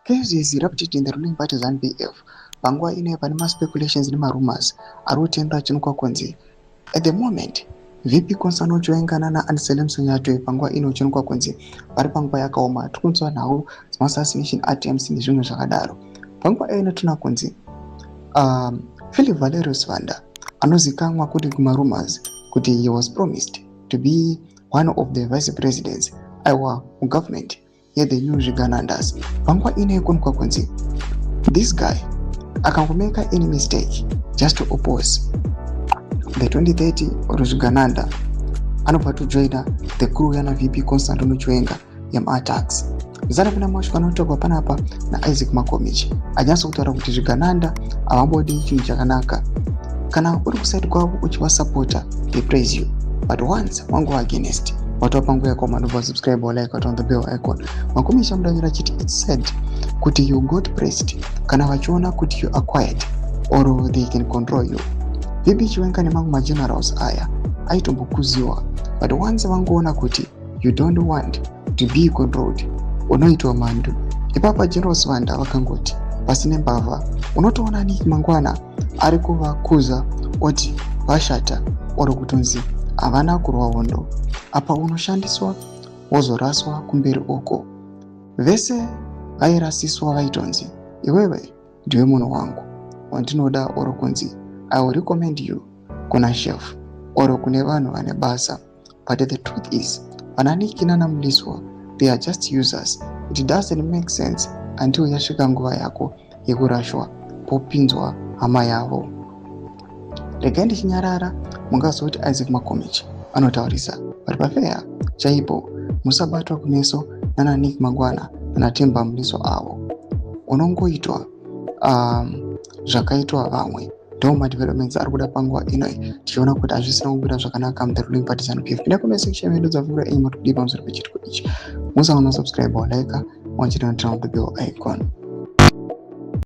Chaos is erupted in the ruling party ZANU PF panguva ino pane maspeculations nemarumors ari kutendera achinukwa kunzi at the moment VP Constantino Chiwenga nana Anselem Sanyatwe panguva ino uchinukwa kunzi vari panguva yakaoma. Tiri kunzwa nhau dzemaassassination attempts nezvimwe zvakadaro. Panguva ino tinoona kunzi Philip Valerius Vanda anozikanwa kuti kumarumors kuti he was promised to be one of the vice presidents, aiwa, mugovernment yethe new zviganandas. Panguva ino yekuonekwa kunzi this guy akangomeka any mistake just to oppose the 2030 or zvigananda, anobva tojoina the crew yana VP Constantino Chiwenga yemaattacks. Zana kuna mashoko anotorwa panapa naIsaac Makomichi anyatso kutaura kuti zvigananda havambodi chinhu chakanaka. Kana uri kuside kwavo uchivasapota, they praise you, but once wangova against, watova panguva yakaoma. Ndobva subscribe or like on the bell icon. Makomichi amudanyira achiti it's said kuti you got praised kana vachiona kuti you are quiet or they can control you. VP Chiwenga nemamwe magenerals aya aitombokuziwa, but once vangoona kuti you don't want to be controlled, unoitwa mandu. Ipapa General Sivanda vakangoti pasine mbavha. Unotoona Nick mangwana ari kuvakuza oti vashata oro kutonzi havana kurwa hondo. Apa unoshandiswa wozoraswa kumberi uko. Vese vairasiswa vaitonzi iwewe ndiwe munhu wangu wandinoda, oro kunzi I will recommend you kuna chef oro kune vanhu vane basa. But the truth is, vana Niki nanaMuliswa, they are just users. It doesn't make sense until yasvika nguva yako yekurashwa, popinzwa hama yavo. Regai ndichinyarara, mungazoti Isaac Makomichi anotaurisa, but pafeya chaipo musabatwa kumeso nana Nick Mangwana nanaTemba Muliswa avo. Unongoitwa zvakaitwa vamwe. Ndo madevelopments ari kuda panguva ino, tichiona kuti hazvisina kumira zvakanaka muthe ruling party ZANU PF. Pinda comment section yedu, dzavhura enyu matokudii pamusoro pechitiko ichi. Musaona subscribe, like, wachita turn on the bell icon.